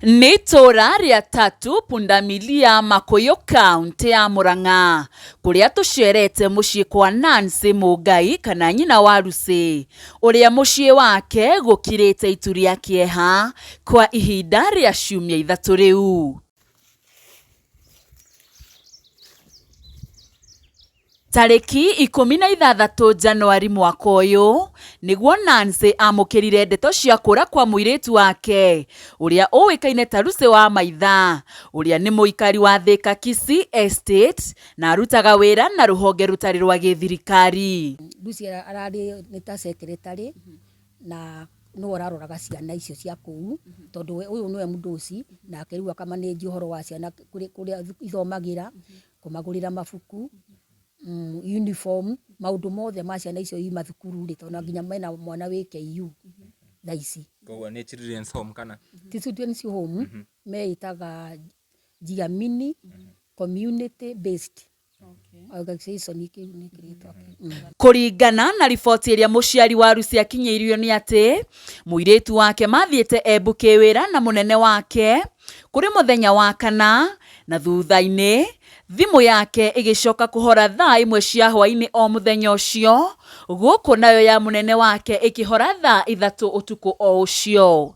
Nĩ itũũra rĩa Tatu Pundamilia Makuyu kauntĩ ya Murang'a kũrĩa tũcerete mũciĩ kwa Nancy Mũngai kana nyina wa Lucy ũrĩa mũciĩ wake gũkirĩte itu rĩa kĩeha kwa ihinda rĩa ciumia 3 rĩu. Tarĩki 16 Januari mwaka ũyũ nĩguo Nancy amũkĩrire ndeto cia kũra kwa mũirĩtu wake ũrĩa ũĩkaine ta Lucy wa Maitha ũrĩa nĩ mũikari wa Thika Kisii Estate na arutaga wĩra na rũhonge rũtarĩ rwa gĩthirikari. Lucy ararĩ nĩ ta secretary na nĩwe ũraroraga ciana icio cia kũu tondũ ũyũ nĩwe mũndũci nake rĩu akamanĩnji ũhoro wa ciana kũrĩa ithomagĩra, kũmagũrĩra mabuku, uniform, maũndũ mothe ma ciana icio i mathukuru rĩ, tondũ nginya mena mwana wĩ KU thaa ici. Koguo nĩ children's home kana? Ti children's home, meĩtaga Jiamini Community Based Organization kĩu nĩ kĩrĩtwa kĩu. Kũringana na riboti ĩrĩa mũciari wa Lucy akinyĩirio nĩ atĩ mũirĩtu wake mathiĩte Embu kĩwĩra na mũnene wake kũrĩ mũthenya wa kana na thutha-inĩ thimũ yake ĩgĩcoka kũhora thaa 1 cia hwaĩ-inĩ o mũthenya ũcio gũkũ nayo ya mũnene wake ĩkĩhora thaa 3 ũtukũ o ũcio.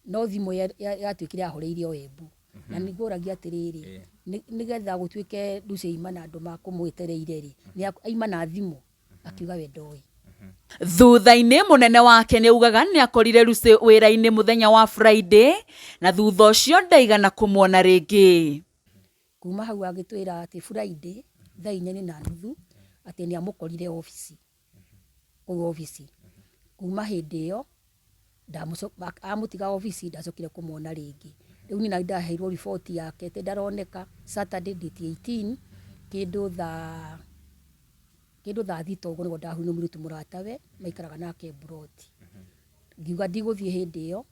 No thimũ yatuĩkire yahoreirie o Embu na nĩ ngũragia atĩrĩrĩ, nĩgetha gũtuĩke Lucy aima na andũ makũmwetereire rĩ, aima na thimũ akiuga we ndoĩ. Thutha-inĩ mũnene wake nĩ augaga nĩ akorire Lucy wĩra-inĩ mũthenya wa Friday na thutha ũcio ndaigana kũmuona rĩngĩ. Kuma hau agĩtwĩra atĩ Friday thaa 4:30 atĩ nĩ amũkorire obici, kũu obici. Kuma hĩndĩ ĩyo amũtiga obici ndacokire kũmuona rĩngĩ. Rĩu niĩ ndaheirwo riboti yake atĩ ndaroneka Saturday date 18 kĩndũ thaa 6 ũguo nĩguo ndahũrĩirwo nĩ mũirĩtu mũratawe maikaraga nake mburoti. Ngiuga ndigũthiĩ hĩndĩ ĩyo,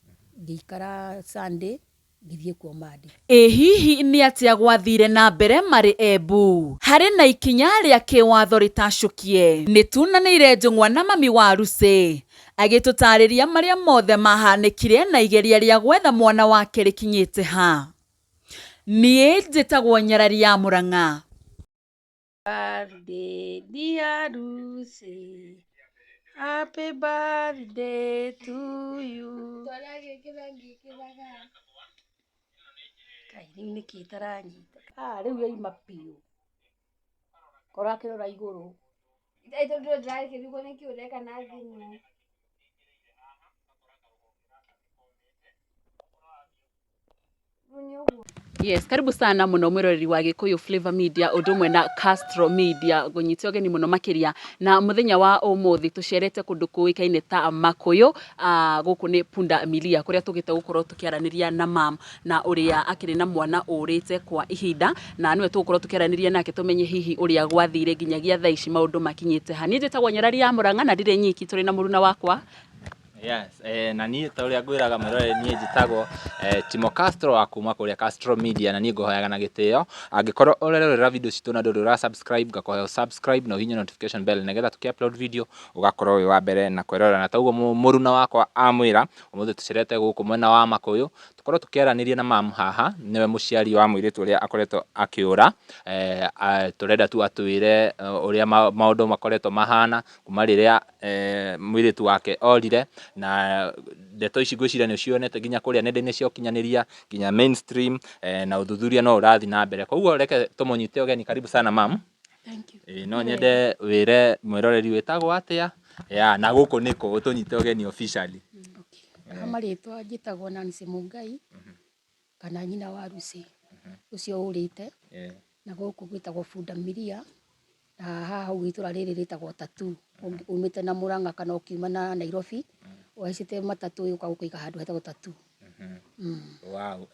ngĩikara Sunday ngĩthiĩ kuo Monday. Ĩ hihi nĩ atĩa gwathire na mbere marĩ Embu? Harĩ na ikinya rĩa kĩwatho rĩtacũkie. Nĩ tunanĩire njũng'wa na mami wa Lucy agĩtũtarĩria marĩa mothe mahanĩkire na igeria rĩa gwetha mwana wake rĩkinyĩte ha. Niĩ njĩtagwo Nyarari ya Murang'a. Birthday dear Lucy, happy birthday to you. Kai rĩu nĩkĩ itaranyita? Ah, rĩu yaima biũ. Korwo akĩrora igũrũ. Tondũ ndĩrakĩrigwo nĩkĩ ũreka na thimũ. Yes, karibu sana muno mwiroreri wa Gikuyu Flavor Media undu umwe na Castro Media ngunyite ugeni muno makiria na muthenya wa umuthi tucerete kundu kuikaine ta Makuyu, guku ni Punda Milia kuria tugite gukorwo tukiaraniria na mam na uria akiri na mwana urite kwa ihinda na niwe tugukorwo tukiaraniria nake tumenye hihi uria gwathire nginyagia thaa ici maundu makinyite ha. Niĩ njĩtagwo Nyarari ya Murang'a na ndirĩ nyiki, tũrĩ na mũruna wakwa. Yes, na niĩ ta ũrĩa ngwĩraga mwĩroreri niĩ njĩtagwo Timo Castro wa kuma kũrĩa Castro Media na niĩ ngũhoyaga na gĩtĩo angĩkorwo ũrerorera video citũ na ndũrĩ ũra subscribe ngakũhoya subscribe na ũhihinye notification bell nĩgetha tũkĩ upload video ũgakorwo wĩ wa mbere na kwĩrorera. Na taguo mũruna wakwa amwĩra ũmũthĩ tũcerete gũkũ mwena wa Makuyu tũkorwo tũkĩaranĩria na mamu haha nĩwe mũciari wa mũirĩtu ũrĩa akoretwo akĩũra. Tũrenda tu atwĩre ũrĩa maũndũ makoretwo mahana kuma rĩrĩa mũirĩtu wake orire na ndeto ici ngwĩciria nĩ ũcionete nginya kũrĩa nenda-inĩ cia ũkinyanĩria nginya mainstream, na ũthuthuria no ũrathiĩ na mbere. Koguo reke tũmũnyite ũgeni, karibu sana mam. Thank you. No nyende wĩre mwĩroreri wĩtagwo atĩa ya na gũkũ nĩkũ ũtũnyite ũgeni officially. Okay. Ha marĩtwa njĩtagwo Nancy Mũngai kana nyina wa Lucy ũcio ũrĩte na gũkũ gwĩtagwo Punda Milia na haha ũguo itũra rĩrĩ rĩtagwo Tatu. Umĩte na Murang'a kana ũkiuma na Nairobi ũhaicĩte matatũ ĩgũka gũkũiga handũ hetagwo Tatu. Wow.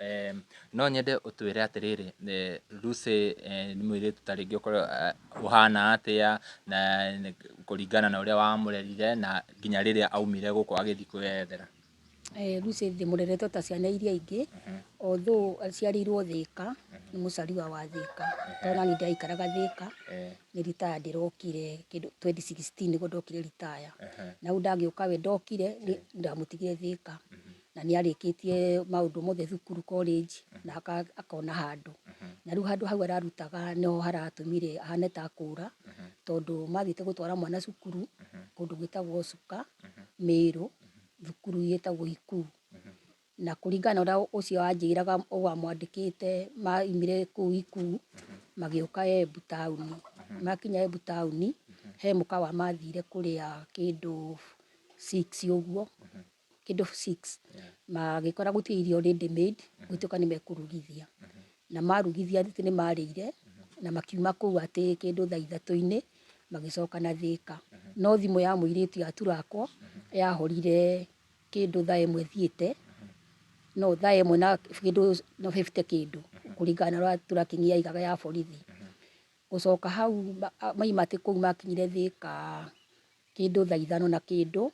No nyende ũtwĩre atĩrĩrĩ, Lucy nĩ mũirĩtu ta rĩngĩ ũkorwo ũhana atĩa na kũringana na ũrĩa wamũrerire na nginya rĩrĩa aumire gũkũ agĩthiĩ kwĩyethera. Lucy ndĩmũrerete ta ciana iria ingĩ although aciarĩirwo Thika, nĩ mũcariwa wa Thika tondũ nani ndĩraikaraga Thika, nĩ retire ndĩrokire kĩndũ 2016 nĩguo ndokire retire. Na rĩu ndagĩũka we ndokire ndamũtigire Thika. Na nĩ arĩkĩtie maũndũ mothe thukuru college na akona handũ. Na rĩu handũ hau ararutaga nĩho haratũmire ahane ta akũra, tondũ mathiĩte gũtwara mwana cukuru kũndũ gwĩtagwo Cuka, Mĩrũ, thukuru ĩtagwo Ikuu. Na kũringana na ũrĩa ũcio anjĩraga wamwandĩkĩte, maumire kũu Ikuu magĩũka Embu taũni. Makinya Embu taũni, he mũkawa mathire kũrĩa kĩndũ 6 ũguo, kĩndũ 6, magĩkora gũtirĩ irio ready made, gũtuĩka nĩ mekũrugithia. Na marugithia atĩ nĩ marĩire na makiuma kũu atĩ kĩndũ thaa 3-inĩ magĩcoka na Thĩka. No thimũ ya mũirĩtu yaturakwo yahorire kĩndũ thaa 1 thiĩte, no thaa 1 na kĩndũ na 50 kĩndũ, kũringana na ũrĩa tracking yaigaga ya borithi. Gũcoka hau maima atĩ kũu makinyire Thĩka kĩndũ thaa 5 na kĩndũ,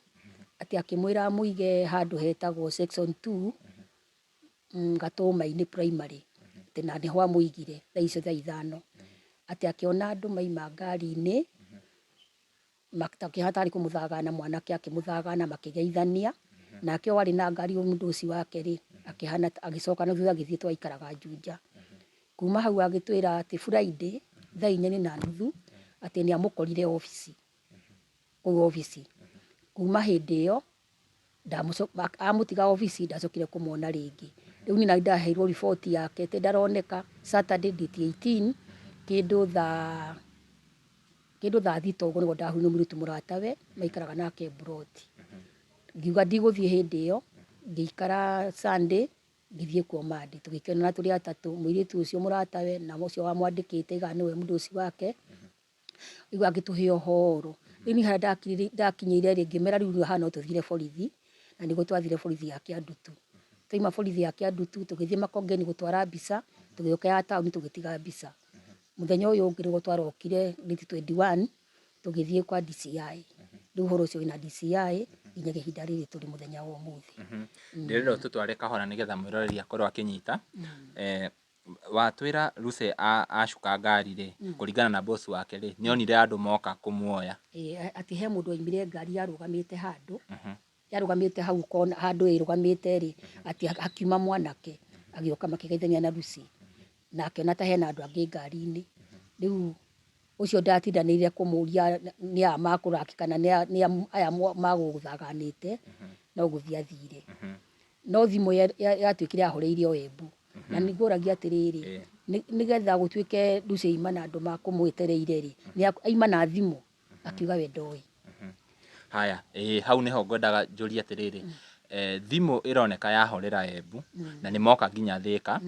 atĩ akĩmwĩra amũige handũ hetagwo section 2 Gatũma-inĩ primary, atĩ na nĩho amũigire thaa icio thaa 5. Atĩ akĩona andũ maima ngari-inĩ, akĩhana tarĩ kũmũthagana mwanake akĩmũthagana makĩgeithania, nake ũyũ warĩ na ngari mũndũ ũcio wake rĩ, akĩhana agĩcoka na thutha agĩthiĩ twaikaraga Juja. Kuma hau agĩtwĩra atĩ Friday thaa 4:30 atĩ nĩ amũkorire obici, kũu obici. Kuma hĩndĩ ĩyo amũtiga obici ndacokire kũmwona rĩngĩ. Rĩu niĩ nani ndaheirwo riboti yake atĩ ndaroneka Saturday date 18 kĩndũ thaa 6 ũguo nĩguo ndahũrĩirwo nĩ mũirĩtu mũratawe maikaraga nake mburoti. Ngiuga ndigũthiĩ hĩndĩ ĩyo, ngĩikara Sunday ngĩthiĩ kuo Monday, tũgĩkĩonana tũrĩ atatũ, mũirĩtu ũcio mũratawe na ũcio wamwandĩkĩte aigaga nĩwe mũndũ ũcio wake, rĩu agĩtũhe ũhoro. Rĩu niĩ harĩa ndakinyĩire rĩ, ngĩmera rĩu haha no tũthire borithi, na nĩguo twathire borithi ya Kĩandutu. Twauma borithi ya Kĩandutu tũgĩthiĩ Makongeni gũtwara mbica, tũgĩũka ya taũni tũgĩtiga mbica. Mũthenya ũyũ ũngĩ nĩguo twarokire date 21 tũgĩthiĩ kwa DCI. Rĩu ũhoro ũcio wĩna DCI nginya ihinda rĩrĩ tũrĩ mũthenya wa ũmũthĩ. Ndĩrenda ũtũtware kahora nĩgetha mwĩroreri akorwo akĩnyita. Watwĩra Lucy acuka ngari rĩ, kũringana na boss wake rĩ, nĩonire andũ moka kũmuoya. Ĩĩ, atĩ he mũndũ waimire ngari yarũgamĩte handũ, yarũgamĩte hau kona handũ ĩrũgamĩte rĩ, atĩ hakiuma mwanake agĩũka makĩgeithania na Lucy, na akĩona ta hena andũ angĩ ngari-inĩ. Rĩu ũcio ndatindanĩire kũmũria nĩ aya makũraki kana nĩ aya magũthaganĩte, no gũthiĩ athire. No thimũ yatuĩkire yahoreire o Embu. Na nĩ ngũragia atĩrĩrĩ, nĩgetha gũtuĩke Lucy aima na andũ makũmwetereire rĩ, aima na thimũ akiuga we ndoĩ. Haya, hau nĩho ngwendaga njũrie atĩrĩrĩ, thimũ ĩroneka yahorera Embu, na nĩ moka nginya Thĩka,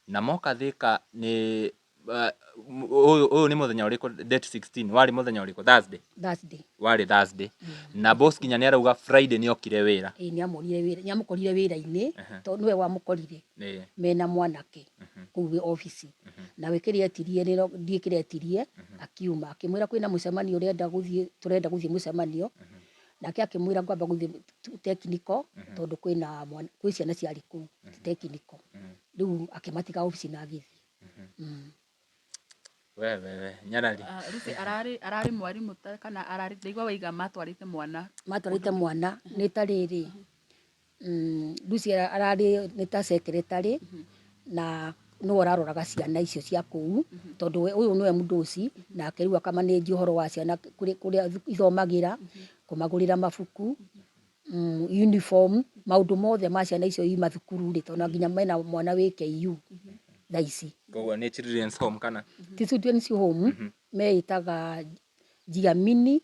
na moka Thĩka nĩ ũyũ nĩ mũthenya ũrĩkũ, date 16 warĩ mũthenya ũrĩkũ, Thursday? Thursday. Warĩ Thursday. Na boss nginya nĩ arauga Friday nĩ okire wĩra. Ĩĩ, nĩ amuonire wĩra, nĩ amũkorire wĩra-inĩ, tondũ nĩwe wamũkorire mena mwanake kũu obici. Nawe kĩrĩa etirie, ndiũĩ kĩrĩa etirie, akiuma akĩmwĩra kwĩna mũcemanio ũrenda gũthiĩ, tũrenda gũthiĩ mũcemanio. Nake akĩmwĩra ngwamba gũthiĩ technical, tondũ kwĩna mwana, kwĩ ciana ciarĩ kũu technical. Rĩu akĩmatiga obici na agĩthiĩ. We we we Nyarari. Lucy ararĩ mwarimũ kana ararĩ, ndaigua waiga matwarĩte mwana. Matwarĩte mwana nĩ ta rĩrĩ, Lucy ararĩ nĩ ta secretary, na nĩwe ũraroraga ciana icio cia kũu, tondũ ũyũ nĩwe mũndũ nake rĩu akamanĩnjia ũhoro wa ciana kũrĩa ithomagĩra, kũmagũrĩra mabuku, uniform, maũndũ mothe ma ciana icio ima thukuru rĩ, tondũ nginya mena mwana wĩ KU thaa ici. Koguo nĩ children's home kana? Ti children's home, meĩtaga Jiamini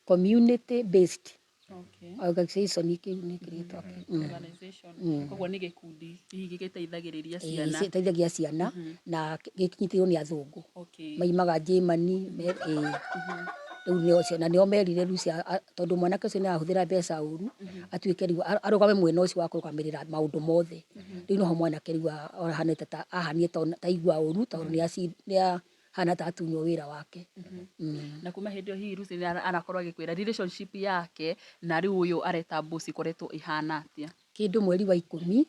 Community Based Organization, kĩu nĩ kĩrĩtwa. Organization. Koguo nĩ gĩkundi hihi gĩgĩteithagĩrĩria ciana. Gĩteithagia ciana na gĩkinyitĩirwo nĩ athũngũ. Maimaga Germany, rĩu nĩo na nĩo merire Lucy tondũ mwanake ũcio nĩ arahũthĩra mbeca ũru, atuĩke rĩu arũgame mwena ũcio wa kũrũgamĩrĩra maũndũ mothe. Rĩu noho mwanake rĩu ahanĩte ta ahanire ta aigua ũru tondũ nĩ ahana ta atunywo wĩra wake. Na kuma hĩndĩ ĩyo hihi Lucy nĩ arakorwo agĩkwĩra relationship yake na rĩu ũyũ areta boss ĩkoretwo ĩhana atĩa? Kĩndũ mweri wa 10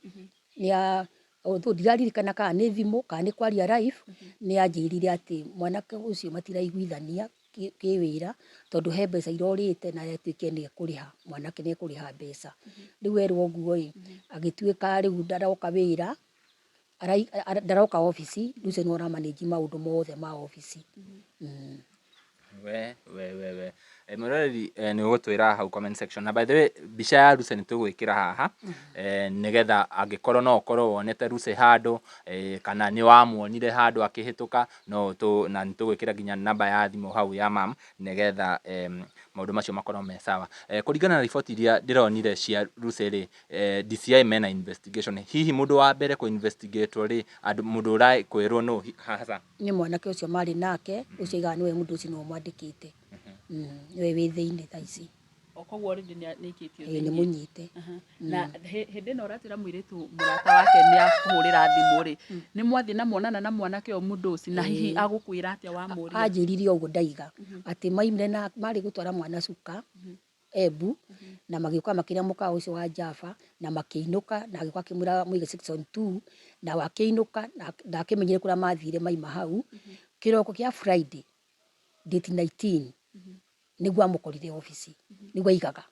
nĩ although ndiraririkana kana nĩ thimũ kana nĩ kwaria live, nĩ anjĩrire atĩ mwanake ũcio matiraiguithania. Kĩwĩra tondũ he mbeca irorĩte na atuĩke nĩ ekũrĩha mwanake nĩ ekũrĩha mbeca. Rĩu erwo ũguo ĩ, agĩtuĩka rĩu ndaroka wĩra, ndaroka obici, rĩu ũcio nĩwe ũra manage maũndũ mothe ma obici. We we we we Eh, mwĩroreri eh, nĩ ũgũtwĩra hau comment section na by the way mbica ya Lucy nĩ tũgwĩkĩra haha eh, nĩgetha angĩkorwo no ũkorwo wonete Lucy handũ eh, kana nĩ wamuonire handũ akĩhĩtũka no tũ, na nĩ tũgwĩkĩra nginya namba ya thimũ hau ya mam nĩgetha eh, maũndũ macio makorwo me sawa. Eh, kũringana na riboti iria ndĩronire cia Lucy rĩ eh, DCI mena investigation hihi mũndũ wa mbere kũ investigatwo rĩ andũ mũndũ ũrakwĩrwo nũ hasa? Nĩ mwanake ũcio marĩ nake, ũcio aigaga nĩwe mũndũ ũcio nĩwe ũmwandĩkĩte. Nĩwe wĩ thĩinĩ thaa ici. O koguo already nĩ aikĩtio Ĩĩ nĩ thĩinĩ. Mũnyite. Na hĩndĩ ĩno ũratwĩra mũirĩtu mũrata wake nĩ akũhũrĩra thimũ rĩ, nĩ mwathiĩ na muonana na mwanake ũyũ mũndũ na hihi agũkwĩra atĩa wamũria? Anjĩrire ũguo ndaiga atĩ maimire na marĩ gũtwara mwana cuka Embu na magĩũka makĩrĩa mũkawa ũcio wa Java na makĩinũka na agĩũka akĩmwĩra mũige section 2 na akĩinũka na ndakĩmenyire kũrĩa mathire maima hau. Kĩroko kĩa Friday date 19 nĩguo amũkorire obici, nĩguo aigaga,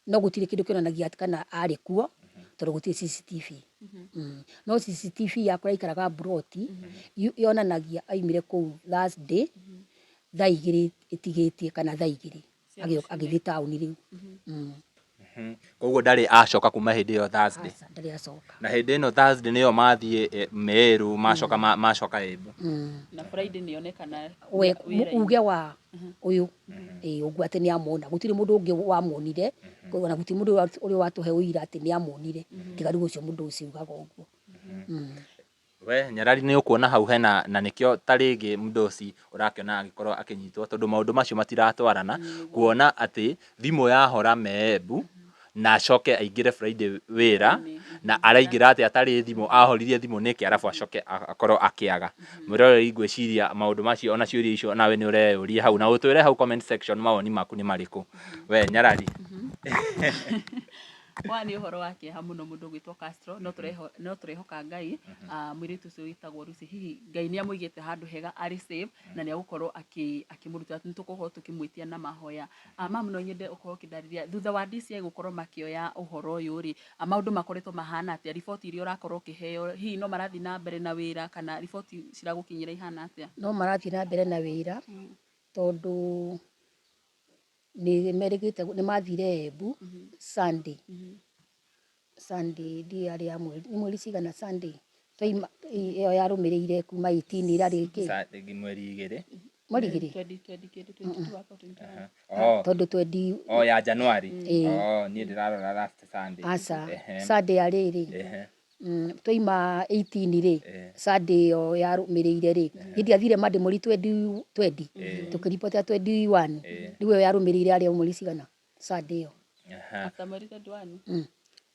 no gũtirĩ kĩndũ kĩonanagia atĩ kana arĩ kuo tondũ gũtirĩ CCTV. No CCTV ya kũrĩa aikaraga mburoti yonanagia aimire kũu Thursday thaa 2 ĩtigĩtie kana thaa 2 agĩthiĩ taũni rĩu. Koguo ndarĩ acoka kuma hĩndĩ ĩyo Thursday? Aca, ndarĩ acoka. Na hĩndĩ ĩno Thursday nĩyo mathiĩ Meru macoka macoka Embu. Na Friday nĩ onekana We wĩra-inĩ. Uge wa ũyũ ĩĩ ũguo atĩ nĩ amona, gũtirĩ mũndũ ũngĩ wamuonire ona gũtirĩ mũndũ ũrĩa watũhe ũira atĩ nĩ amuonire tiga rĩu ũcio mũndũ ũcio ugaga ũguo. We nyarari nĩ ũkuona hau hena na nĩkĩo ta rĩngĩ mũndũ ũrakĩona agĩkorwo akĩnyitwo tondũ maũndũ macio matiratwarana kuona atĩ thimũ yahora me Embu na acoke aingĩre Friday wĩra na araingĩra atĩ atarĩ thimũ ahoririe thimũ nĩkĩ arabu acoke akorwo akĩaga. Mwĩroreri ngwĩciria maũndũ macio ona ciũria icio nawe nĩ ũreyũria hau na ũtwĩre hau comment section mawoni maku nĩ marĩkũ. We nyarari. Wa nĩ ũhoro wa kĩeha mũno mũndũ ũgwĩtwo Castro no tũrehoka Ngai mũirĩtu ũcio wĩtagwo Lucy hihi Ngai nĩ amũigĩte handũ hega arĩ safe na nĩ agũkorwo akĩmũruta nĩ tũgũkorwo tũkĩmwĩtia na mahoya. Mam, no nyende ũkorwo ũkĩndarĩria thutha wa DCI gũkorwo makĩoya ũhoro ũyũ rĩ, maũndũ makoretwo mahana atĩa, riboti iria ũrakorwo ũkĩheo hihi no marathiĩ na mbere na wĩra kana riboti ciragũkinyĩra ihana atĩa? No marathiĩ na mbere na wĩra tondũ nĩ merĩgĩte nĩ mathire Embu Sunday. Sunday ndiũĩ yarĩ ya mweri nĩ mweri cigana Sunday twaima ĩyo yarũmĩrĩire kuma 18 ĩrarĩ kĩ? Mweri 2. Mweri 2. 20 20 kĩndũ 22 hapo 21. Oh. Tondũ twendi Oh, ya January. Ĩĩ. Oh, niĩ ndĩrarora last Sunday. Aca, Sunday ya rĩrĩ twaima 18 rĩ, Sunday ĩyo yarũmĩrĩire rĩ, niĩ ndiathire Monday mweri 20 20 tũkĩribotera 21, rĩu ĩyo yarũmĩrĩire yarĩ ya mweri cigana Sunday ĩyo? After mweri 21.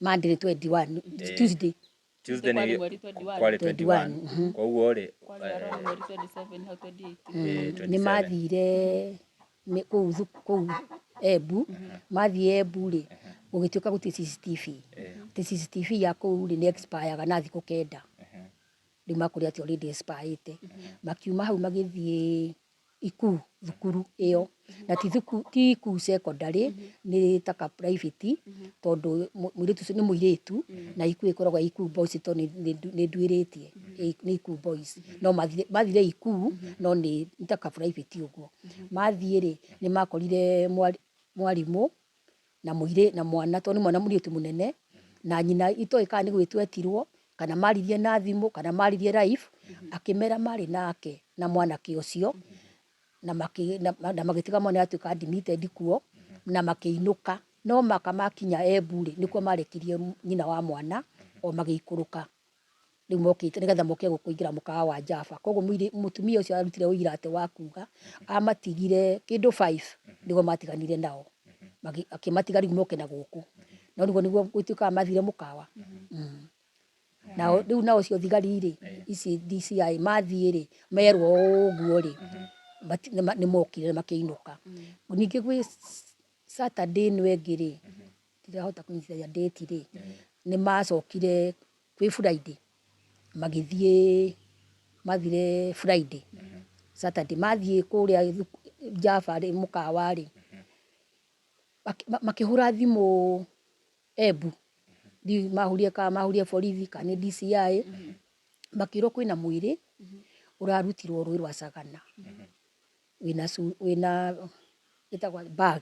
Monday nĩ 21, Tuesday. Tuesday Kwarĩ nĩ mweri 21. Kwarĩ 21, 21 koguo rĩ Kwarĩ around mweri 27 hau 28. Nĩ 27. Mathire kũu Embu, mathiĩ Embu rĩ, gũgĩtuĩka gũtirĩ CCTV, atĩ CCTV ya kũu rĩ nĩ expire na thikũ 9, rĩu makorire atĩ already expire. Makiuma hau magĩthiĩ Ikuu thukuru ĩyo na ti thukuru ti Ikuu secondary, nĩ ta ka private tondũ mũirĩtu ũcio nĩ mũirĩtu na Ikuu ĩkoragwo ĩ Ikuu boys tondũ nĩ nduĩrĩtie nĩ Ikuu boys no mathire Ikuu no nĩ ta ka private ũguo. Mathiĩ rĩ, nĩ makorire mwarimũ na mũirĩ na mwana tondũ nĩ mwana mũirĩtu mũnene na nyina itoĩ kana nĩ gwĩtwo etirwo kana maririe na thimũ kana maririe live, akĩmera marĩ nake na mwanake ũcio na magĩtiga mwana atuĩka admitted kuo na makĩinũka. No maka makinya Embu rĩ, nĩkuo marekirie nyina wa mwana o magĩikũrũka rĩu mokĩte nĩgetha moke kũingĩra mũkawa wa Java. Koguo mũtumia ũcio arutire ũira atĩ wa kuga amatigire kĩndũ 5 nĩguo matiganire nao, akĩmatiga rĩu moke na gũkũ no nĩguo nĩguo gũtuĩkaga mathire mũkawa. Nao rĩu nao ũcio thigari rĩ ici DCI mathiĩ rĩ merwo ũguo rĩ nĩ mokire makĩinũka. Ningĩ gwĩ Saturday ĩno ĩngĩ rĩ, ndirahota kũnyitithania date rĩ, nĩ macokire kwĩ Friday magĩthiĩ mathire Friday Saturday mathiĩ kũrĩa Java rĩ, mũkawa rĩ, makĩhũra thimũ Embu, ndiũĩ mahũrire kana mahũrire borithi kana nĩ DCI, makĩrwo kwĩna mwĩrĩ ũrarutirwo rũĩ rwa Sagana, wĩna wĩna ĩtagwo bag.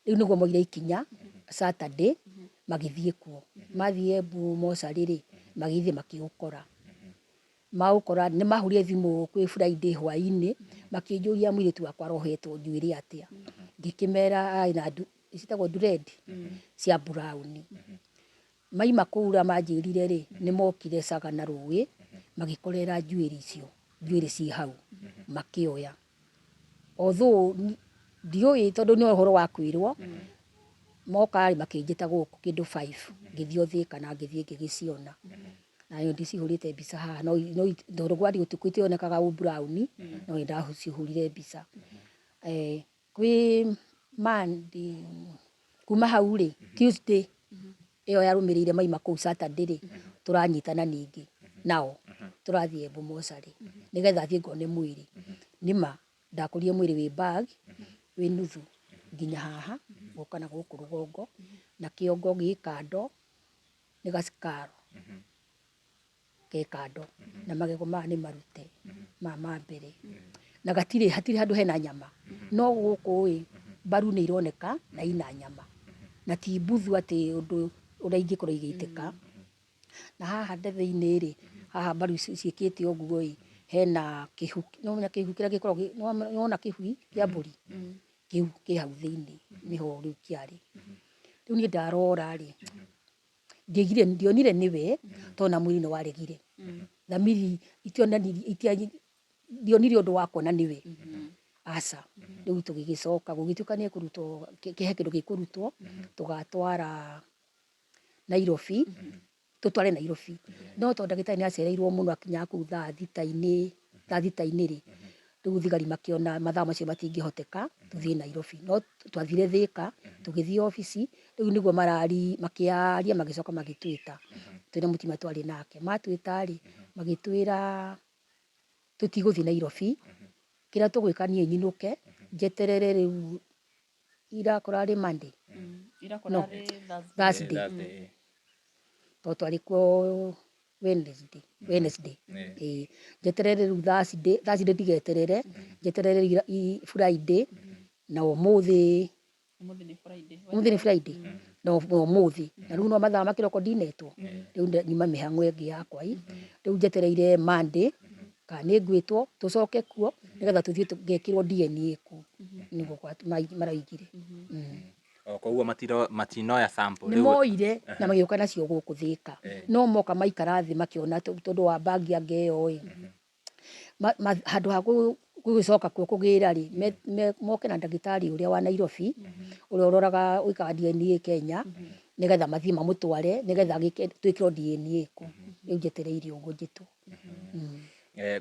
Rĩu nĩguo moire ikinya Saturday magĩthiĩ kuo. Mathiĩ Embu mocarĩ rĩ, magĩthiĩ makĩũkora. Maũkora nĩ mahũrire thimũ kwĩ Friday hwainĩ, makĩnjũria mũirĩtu wakwa arohetwo njuĩrĩ atĩa. Ngĩkĩmera arĩ na ciĩtagwo dread cia brown. Maima kũu ũrĩa manjĩrire rĩ, nĩ mokire Sagana rũĩ, magĩkorera njuĩrĩ icio, njuĩrĩ ciĩ hau, makĩoya. Although ndiũĩ tondũ nĩ ũhoro wa kwĩrwo, moka rĩ makĩnjĩta gũkũ kĩndũ five, ngĩthiĩ o Thĩka na ngĩthiĩ ngĩgĩciona. Na ndicihũrĩte mbica haha no tondũ kwarĩ ũtukũ itionekaga ũ brown, no nĩ ndacihũrire mbica. Kwĩ Monday, kuma hau rĩ, Tuesday ĩyo yarũmĩrĩire maima kũu Saturday rĩ, tũranyitana ningĩ nao, tũrathiĩ Embu mocarĩ, nĩgetha thiĩ ngone mwĩrĩ. Nĩma ndakorire mwĩrĩ wĩ bag, wĩ nuthu nginya haha, gũka na gũkũ rũgongo, na kĩongo gĩ kando, nĩ ga skull. Ke kando na magego maya nĩ marute maya ma mbere na gatirĩ hatirĩ handũ hena nyama no gũkũ ĩ mbaru nĩ ironeka na ina nyama na ti mbuthu atĩ ũndũ ũrĩa ingĩkorwo igĩitĩka. Na haha thĩinĩ rĩ, haha mbaru ciĩkĩte ũguo ĩ, hena kĩhu, nĩwamenya kĩhu kĩrĩa gĩkoragwo, nĩwona kĩhu kĩa mbũri? Kĩu kĩ hau thĩinĩ nĩho rĩu kĩarĩ. Rĩu niĩ ndarora rĩ, ndiaigire ndionire nĩwe tondũ na mwĩrĩ nĩ waregire thamiri itionanirie itia ndionire ũndũ wa kuona nĩwe aca rĩu tũgĩgĩcoka gũgĩtuĩka nĩ ekũrutwo he kĩndũ gĩkũrutwo tũgatwara Nairobi tũtware Nairobi. No tondũ ndagĩtarĩ nĩ acereirwo mũno akinyaga kũu thaa thita-inĩ, thaa thita-inĩ rĩ, rĩu thigari makĩona mathaa macio matingĩhoteka tũthiĩ Nairobi. No twathire Thĩka, tũgĩthiĩ obici, rĩu nĩguo makĩaria magĩcoka magĩtwĩta twĩna mũtumia twarĩ nake. Matwĩta rĩ, magĩtwĩra tũtigũthiĩ Nairobi, kĩrĩa tũgwĩka niĩ nyinũke, njeterere rĩu ira kũrarĩ Monday? No, Thursday. Tondũ twarĩ kuo Wednesday, Wednesday. Ĩĩ. Njeterere rĩu Thursday, Thursday ndigeterere, njeterere Friday na ũmũthĩ, ũmũthĩ nĩ Friday? Na ũmũthĩ. Na rĩu no mathaa ma kĩroko ndinetwo, rĩu nyuma mĩhang'o ĩngĩ yakwa ĩ, rĩu njetereire Monday kana nĩ ngwĩtwo tũcoke kuo nĩgetha tũthiĩ ngekĩrwo DNA kuo, nĩguo maraugire. O koguo matinoya sample. Nĩ moire na magĩũka nacio gũkũ Thĩka. No moka maikara thĩ makĩona tondũ wa bag anga ĩyo ĩ, handũ ha gũgĩcoka kuo kũgĩra rĩ, moke na ndagĩtarĩ ũrĩa wa Nairobi, ũrĩa ũroraga wĩkaga DNA Kenya, nĩgetha mathiĩ mamũtware, nĩgetha twĩkĩrwo DNA kũu. Rĩu njetereire ũguo njĩtwo.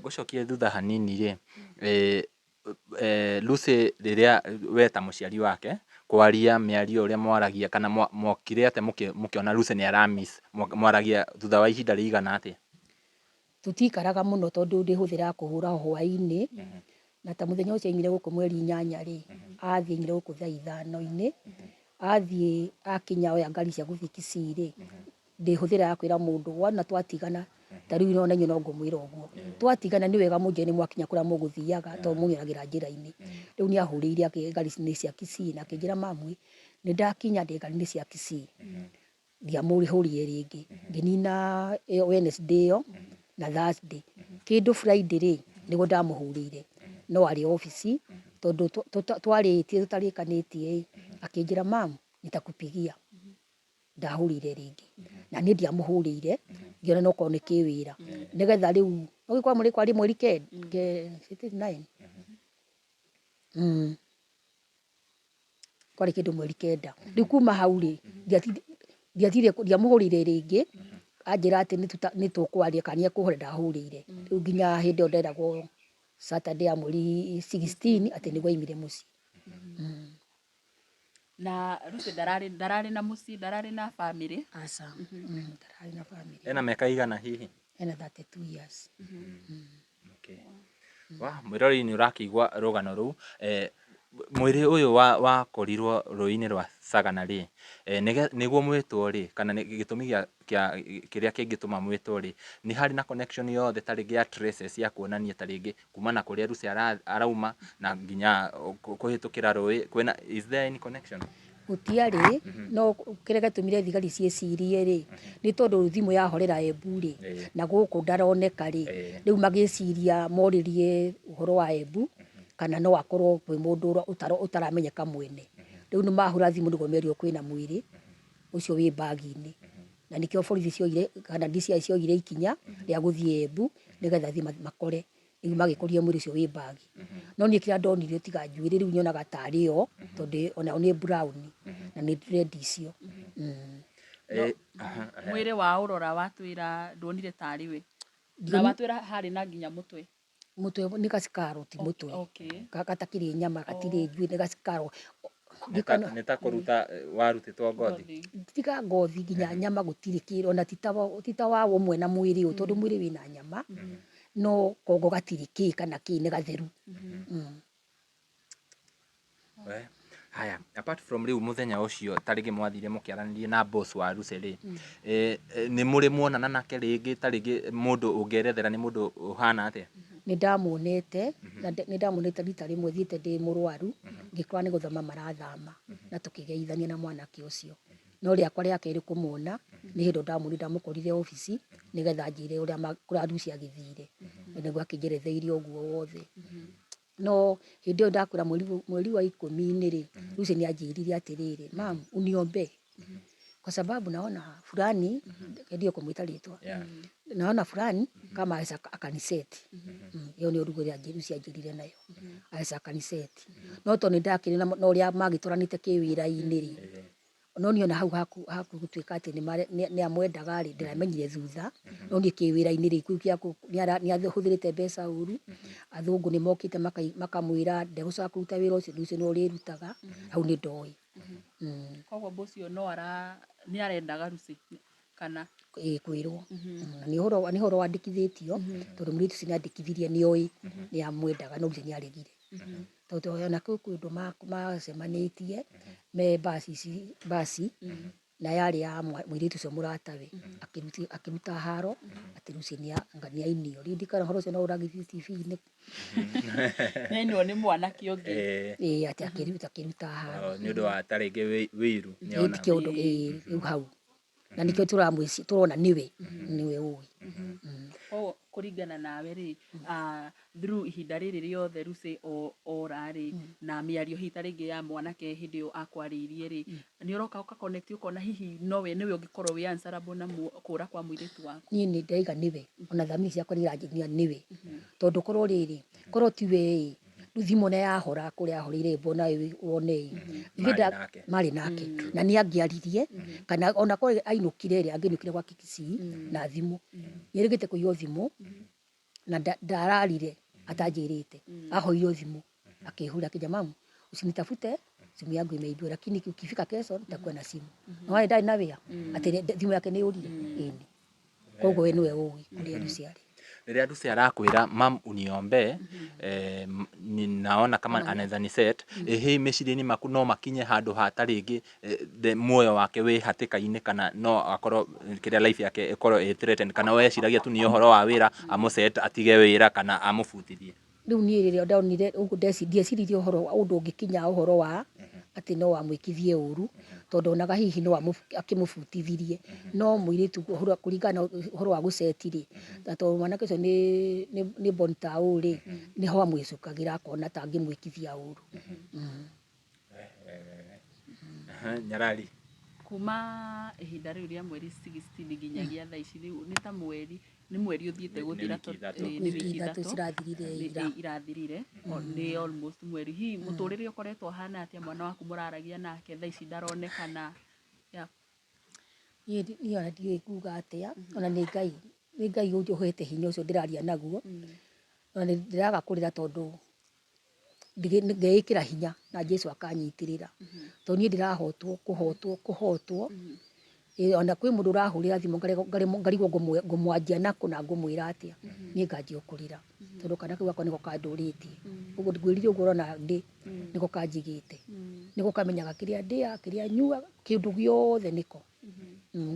Ngũcokie thutha hanini rĩ, Lucy rĩrĩa we ta mũciari wake, kwaria mĩario ũrĩa mwaragia kana mwokire atĩa mũkĩona Lucy nĩ ara miss, mwaragia thutha wa ihinda rĩigana atĩa? Tũtiikaraga mũno tondũ ndĩhũthĩraga kũhũra o hwaĩ-inĩ, na ta mũthenya ũcio aimire gũkũ mweri inyanya rĩ, athiĩ aimire gũkũ thaa ithano-inĩ, athiĩ akinya oya ngari cia gũthiĩ Kisii rĩ, ndĩhũthĩra ya kwĩra mũndũ wona twatigana ta rĩu ona inyuĩ no ngũmwĩra ũguo twatigana nĩ wega mũnjĩre nĩ mwakinya kũrĩa mũgũthiaga tondũ mũnyoragĩra njĩra-inĩ. Rĩu nĩ ahũrĩire ngari-inĩ cia Kisii na akĩnjĩra mami nĩ ndakinya ndĩ ngari-inĩ cia Kisii. Ndiamũhũrire rĩngĩ ngĩnina ĩyo Wednesday ĩyo na Thursday. Kĩndũ Friday rĩ nĩguo ndamũhũrĩire no arĩ obici tondũ twarĩtie tũtarĩkanĩtie ĩ akĩnjĩra mum nitakupigia. Ndahũrĩire rĩngĩ na niĩ ndiamũhũrĩire ngĩona no korwo nĩ kĩwĩra nĩgetha rĩu ũgĩkorwo mũrĩ kwarĩ mweri nine kwarĩ kĩndũ mweri kenda. Rĩu kuma hau rĩ ndiamũhũrĩire rĩngĩ anjĩra atĩ nĩ tũkwaria kana nĩ ekũhũra ndahũrĩire. Rĩu nginya hĩndĩ ĩyo nderagwo Saturday ya mweri 16 atĩ nĩguo aimire mũciĩ. Na Lucy ndararĩ ndararĩ na mũciĩ ndararĩ na bamĩrĩ? Aca, ndararĩ na bamĩrĩ. Ena mĩaka ĩigana hihi? Ena 32 years. Okay. Wa mwĩroreri nĩ ũrakĩigua rũgano rũu. Mwĩrĩ ũyũ wakorirwo rũĩ-inĩ rwa Sagana rĩ, nĩguo mwĩtwo rĩ, kana gĩtũmi kĩa kĩrĩa kĩngĩtũma mwĩtwo rĩ, nĩ harĩ na connection yothe ta rĩngĩ ya traces ya kuonania ta rĩngĩ kuma na kũrĩa Lucy arauma na nginya kũhĩtũkĩra rũĩ, kwĩna, is there any connection? Gũtiarĩ, no kĩrĩa gĩatũmire thigari ciĩcirie rĩ, nĩ tondũ thimũ yahorera Embu rĩ, na gũkũ ndaroneka rĩ, rĩu magĩciria morĩrie ũhoro wa Embu, kana no akorwo kwĩ mũndũ ũtaramenyeka mwene. Rĩu nĩ mahũra thimũ nĩguo merirwo kwĩna mwĩrĩ ũcio wĩ mbagi-inĩ. Na nĩkĩo borithi cioire kana DCI cioire ikinya rĩa gũthiĩ Embu nĩgetha thiĩ makore. Rĩu magĩkorire mwĩrĩ ũcio wĩ mbagi. No niĩ kĩrĩa ndonire tiga njuĩrĩ rĩu nyonaga tarĩ yo tondũ onayo nĩ brown na nĩ dread icio. Mwĩrĩ wa ũrora watwĩra nduonire tarĩ we. Na watwĩra harĩ na nginya mũtwe. Mũtwe nĩ gacikaro ti mũtwe. Gatakĩrĩ nyama gatirĩ njuĩrĩ nĩ gacikaro. Nĩ ta kũruta warutĩtwo ngothi. Tiga ngothi nginya nyama gũtirĩ kĩndũ ona ti ta wa ũmwe na mwĩrĩ ũyũ tondũ mwĩrĩ wĩna nyama no kongo gatirĩ kĩ kana kĩ nĩ gatheru. Haya, apart from rĩu mũthenya ũcio ta rĩngĩ mwathire mũkĩaranĩria na boss wa Lucy rĩ, nĩ mũrĩ muonana nake rĩngĩ ta rĩngĩ mũndũ ũngĩerethera nĩ mũndũ ũhana atĩa? Nĩ ndamuonete, na nĩ ndamuonete rita rĩmwe thiĩte ndĩ mũrwaru, ngĩkora nĩ gũthama marathama, na tũkĩgeithania na mwanake ũcio. No rĩakwa rĩa kerĩ kũmuona, nĩ hĩndĩ ndamuonire, ndamũkorire obici, nĩgetha anjĩre ũrĩa kũrĩa Lucy agĩthire. Na nĩguo akĩnjeretheirie ũguo wothe. No hĩndĩ ĩyo ndakwĩra mweri wa ikũmi-inĩ rĩ, Lucy nĩ anjĩrire atĩrĩrĩ, mam uniombee kwa sababu naona fulani, ndio kũmwĩta rĩtwa, naona fulani kama aweza akaniseti. Ĩyo nĩyo ruga ĩrĩa Lucy anjĩrire nayo, aweza akaniseti. No tondũ nĩ ndakĩrĩ na ũrĩa magĩtwaranĩte kĩwĩra-inĩ rĩ, no niĩ ona hau haku gũtuĩka atĩ nĩ amwendaga rĩ, ndĩramenyire thutha. No niĩ kĩwĩra-inĩ rĩ, kĩu gĩa nĩ ahũthĩrĩte mbeca ũru, athũngũ nĩ mokĩte makamwĩra ndegũcoka kũruta wĩra ũcio, rĩu ũcio nĩwe ũrĩrutaga, hau nĩ ndoĩ. Koguo boss ũyũ no ara nĩ arendaga Lucy kana? Ĩĩ kwĩrwo. Na nĩ ũhoro wandĩkithĩtio, tondũ mũirĩtu ũcio nĩ andĩkithirie nĩ oĩ nĩ amwendaga no Lucy nĩ aregire. Tondũ ona kwĩ kũndũ macemanĩtie me basi ici basi na yarĩ ya mũirĩtu ũcio mũratawe, akĩruta haro atĩ Lucy anga nĩ ainio. Rĩu ndikana ũhoro ũcio no ũragithio TV-inĩ. Nĩ ainwo nĩ mwanake ũngĩ. Ĩĩ atĩ akĩruta haro. Nĩ ũndũ wa ta rĩngĩ wĩiru. Ĩĩ ti kĩũndũ ĩĩ rĩu hau. Na nĩkĩo tũrona nĩwe, nĩwe ũĩ. Koguo kũringana nawe rĩ, through ihinda rĩrĩ rĩothe Lucy ora rĩ, na mĩario hihi ta rĩngĩ ya mwanake hĩndĩ ĩyo akwarĩirie rĩ, nĩ ũroka ũka connect ũkona hihi nowe nĩwe ũngĩkorwo wĩ answerable na kũra kwa mũirĩtu waku? Niĩ nĩ ndaiga nĩwe, ona thamiri ciakwa nĩ iranjĩria nĩwe. Tondũ korwo rĩrĩ, korwo tiwe ĩ, rĩu thimũ ona yahora kũrĩa yahoreire mbona wone ĩ, marĩ nake. Na nĩ angĩaririe, kana ona korwo ainũkire rĩ, angĩainũkire gwake Kisii na thimũ. Nĩ erĩgĩte kũiywo thimũ, na ndararire atanjĩrĩte. Ahoire thimũ, akĩhũrĩra akĩnjĩra mamu usinitafute simu yangu imeibiwa lakini ukifika kesho nitakuwa na simu. No warĩ ndarĩ na wĩra, atĩ thimũ yake nĩ yũrire? Ĩni. Koguo we nĩwe ũĩ kũrĩa Lucy arĩ. Rĩrĩa Lucy arakwĩra mam uniombee, ninaona kama anaweza ni set, ĩ meciria-inĩ maku no makinye handũ ha ta rĩngĩ muoyo wake wĩ hatĩka-inĩ kana no akorwo kĩrĩa life yake ĩkorwo ĩ threatened, kana weciragia tu nĩ ũhoro wa wĩra amũ set atige wĩra kana amũbutithie? Rĩu niĩ rĩrĩa ndonire ũguo ndieciririe ũhoro ũndũ ũngĩkinya ũhoro wa atĩ no amwĩkithie ũru, tondũ onaga hihi no akĩmũbutithirie. No mũirĩtu kũringana na ũhoro wa gũceti rĩ, na tondũ mwanake ũcio nĩ born ta ũũ rĩ, nĩho amwĩcukagĩra akona ta angĩmwĩkithia ũru. Nyarari. Kuma ihinda rĩu rĩa mweri 16 nginyagia thaa ici rĩu nĩ ta mweri, nĩ mweri ũthiĩte gũthira, nĩ wiki ithatũ cirathirire ira. Irathirire, nĩ almost mweri. Hihi mũtũrĩre ũkoretwo ũhana atĩa, mwana waku mũraragia nake thaa ici ndaronekana? Niĩ ona ndiũĩ nguga atĩa, ona nĩ Ngai, nĩ Ngai ũhete hinya ũcio ndĩraria naguo. Ona nĩ ndĩraga kũrĩra tondũ ngeĩkĩra hinya na Jesu akanyitĩrĩra. Tondũ niĩ ndĩrahotwo, kũhotwo, kũhotwo. Ona kwĩ mũndũ ũrahũrĩra thimũ ngarigwo ngũmwanjia nakũ na ngũmwĩra atĩa. Niĩ nganjia o kũrĩra. Tondũ kana kau gakwa nĩko kandũrĩtie. Ũguo ngwĩrire ũguo ũrona ndĩ, nĩko kanjigĩte. Nĩko kamenyaga kĩrĩa ndĩaga, kĩrĩa nyuaga, kĩndũ gĩothe nĩko.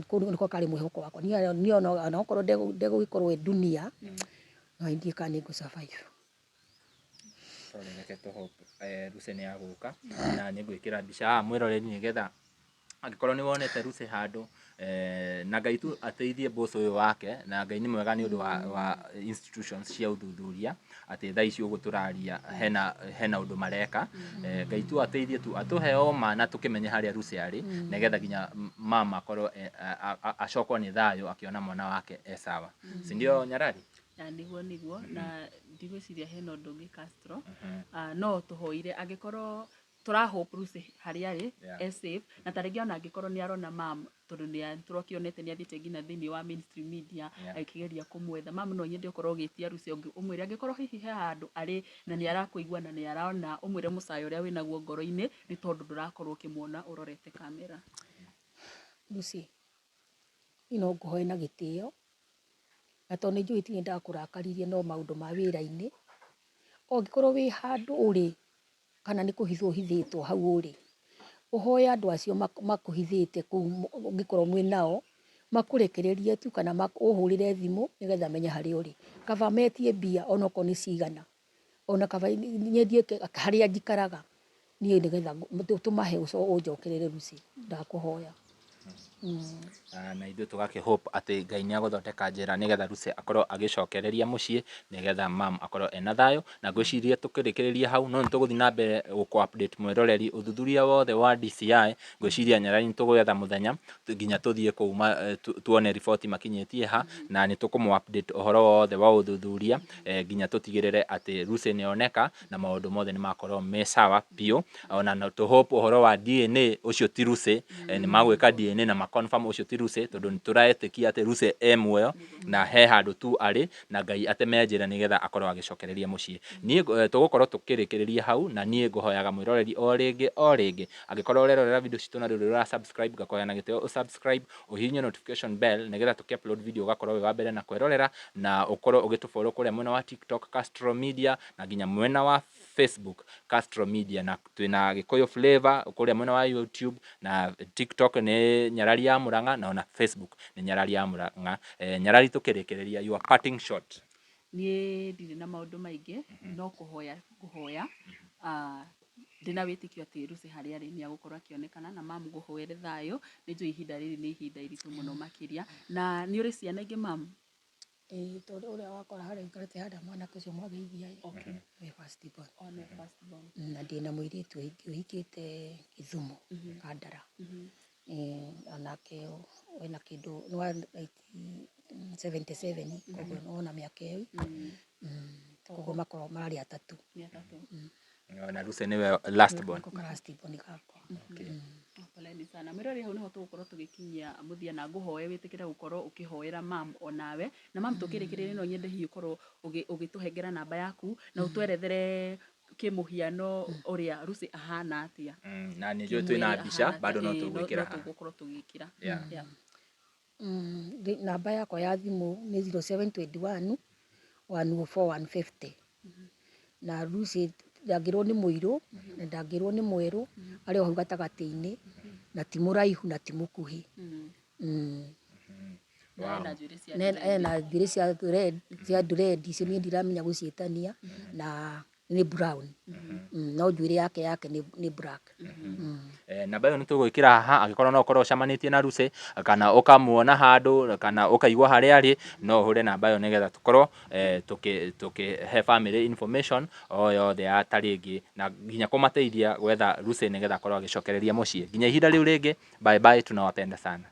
Kũu nĩko karĩ mwĩhoko wakwa. Niĩ ona okorwo ndegũgĩkorwo e dunia, no ndiũĩ kana nĩ ngũ survive. Sorry, reke tũ hope Lucy nĩ agũka na nĩ ngwĩkĩra mbica haha mwĩroreri nĩgetha angĩkorwo nĩ wonete Lucy handũ na Ngai tu ateithie boss ũyũ wake na Ngai nĩ mwega nĩ ũndũ wa institutions cia ũthuthuria atĩ thaa ici ũguo tũraria hena ũndũ mareka. Ngai tu ateithie tu atũhe oma na tũkĩmenye harĩa Lucy arĩ nĩgetha nginya mama akorwo acokwo nĩ thayũ akĩona mwana wake e sawa, si ndio Nyarari? Na niguo na ndigwĩciria hena ũndũ ũngĩ, Castro. No tũhoire angĩkorwo tũra hope Lucy harĩa arĩ e safe, na ta rĩngĩ ona angĩkorwo nĩ arona mam, tondũ nĩ tũrakĩonete nĩ athiĩte nginya thĩinĩ wa mainstream media akĩgeria kũmwetha mam. No nyende ũkorwo ũgĩtia Lucy, ũmwĩre angĩkorwo hihi he handũ arĩ na nĩ arakũigua na nĩ arona, ũmwĩre mũcayo ũrĩa wĩnaguo ngoro-inĩ nĩ tondũ ndũrakorwo ũkĩmuona ũrorete kamera. Lucy, niĩ no ngũhoe na gĩtĩo, na tondũ nĩ njũĩ ti niĩ ndakũrakaririe, no maũndũ ma wĩra-inĩ, ũngĩkorwo wĩ handũ ũrĩ kana nĩ kũhithwo ũhithĩtwo hau ũrĩ, ũhoe andũ acio makũhithĩte kũu, ũngĩkorwo mwĩ nao, makũrekererie tu kana ũhũrĩre thimũ nĩgetha menye harĩa ũrĩ. Kaba metie mbia onokorwo nĩ cigana, ona kaba nyendie harĩa njikaraga niĩ nĩgetha tũmahe ũnjokerere Lucy, ndakũhoya. Na ithuĩ tũgakĩ hope atĩ Ngai nĩ agũthondeka njĩra nĩgetha Lucy akorwo agĩcokereria mũciĩ nĩgetha mam akorwo ena thayũ. Na ngwĩciria tũkĩrĩkĩrĩria hau, no nĩ tũgũthiĩ na mbere gũkũ update mwĩroreri ũthuthuria wothe wa DCI. Ngwĩciria Nyarari nĩ tũgwetha mũthenya nginya tũthiĩ kũu tuone riboti makinyĩtie ha, na nĩ tũkũmũ update ũhoro wothe wa ũthuthuria nginya tũtigĩrĩre atĩ Lucy nĩ oneka na maũndũ mothe nĩ makorwo me sawa biũ. Ona no tũ hope ũhoro wa DNA ũcio ti Lucy, nĩ magwĩka DNA na ma confirm ũcio ti Lucy, tondũ nĩ tũretĩkia atĩ Lucy e muoyo na he handũ tu arĩ, na Ngai ateme njĩra nĩgetha akorwo agĩcokereria mũciĩ. Niĩ tũgũkorwo tũkĩrĩkĩrĩria hau, na niĩ ngũhoyaga mwĩroreri o rĩngĩ o rĩngĩ, angĩkorwo ũrerorera video citũ na ndũrĩ ũra subscribe, ngakũhoya na gĩtĩo ũ subscribe, ũhihinye notification bell nĩgetha tũkĩ upload video ũgakorwo wĩ wa mbere na kwĩrorera, na ũkorwo ũgĩtũ follow kũrĩa mwena wa TikTok Castro Media na nginya mwena wa Facebook Castro Media, na twĩna Gĩkũyũ Flavor kũrĩa mwena wa YouTube, na TikTok nĩ Nyarari ya Mũrang'a, na ona Facebook nĩ Nyarari ya Mũrang'a. Nyarari, tũkĩrĩkĩrĩria, your parting shot. Niĩ ndirĩ na maũndũ maingĩ, no kũhoya ngũhoya ndĩna wĩtĩkio atĩ Lucy harĩa arĩ nĩ agũkorwo akĩonekana, na mam ngũhoere thayũ. Nĩ njũĩ ihinda rĩrĩ nĩ ihinda iritũ mũno makĩria. Na nĩ ũrĩ ciana ingĩ, mam? Ĩĩ, tondũ ũrĩa wakora harĩa ũikarĩte harĩa, mwanake ũcio mwageithia ĩ, nĩwe first born. O nĩwe first born. Na ndĩna mũirĩtu ũngĩ ũhikĩte Gĩthumo, Kandara. Onake wĩna kĩndũ nĩ wa 1977, koguo nĩwona mĩaka ĩyo. Koguo makoragwo marĩ atatũ. Nĩ atatũ. Na Lucy nĩwe last born. Nĩko last born gakwa. Poleni sana mwĩrori, hau nĩho tũgũkorwo tũgĩkinyia mũthia, na ngũhoe wĩtĩkĩre gũkorwo ũkĩhoera mam onawe. Na mam, tũkĩrĩkĩrĩria, no nyende hihi ũkorwo ũgĩtũhengera namba yaku na ũtwerethere kĩmũhiano ũrĩa Lucy ahana atĩa. Na nĩ njũĩ twĩna Kĩmwĩrĩ mbica ahana bado no atĩa, ĩĩ, tũgwĩkĩra no haha. Tũgũkorwo tũgĩkĩra. Yeah. Namba yakwa ya thimũ nĩ 0721 104 150. Na Lucy ndangĩrwo nĩ mũirũ na ndangĩrwo nĩ mwerũ, arĩ o hau gatagatĩ-inĩ, na ti mũraihu na ti mũkuhĩ. Na ena njuĩrĩ cia Na dread. Ena njuĩrĩ cia dread, cia dread icio niĩ ndiramenya gũciĩtania, na nĩ brown. No njuĩrĩ yake nĩ black. Namba ĩyo nĩ tũgwĩkĩra haha, angĩkorwo no ũkorwo ũcemanĩtie na Lucy kana ũkamuona handũ kana ũkaigua harĩa arĩ, no ũhũre namba ĩyo nĩgetha tũkorwo tũkĩhe family information o yothe ya ta rĩngĩ na nginya kũmateithia gwetha Lucy nĩgetha akorwo agĩcokereria mũciĩ. Nginya ihinda rĩu rĩngĩ, bye bye, tunawapenda sana.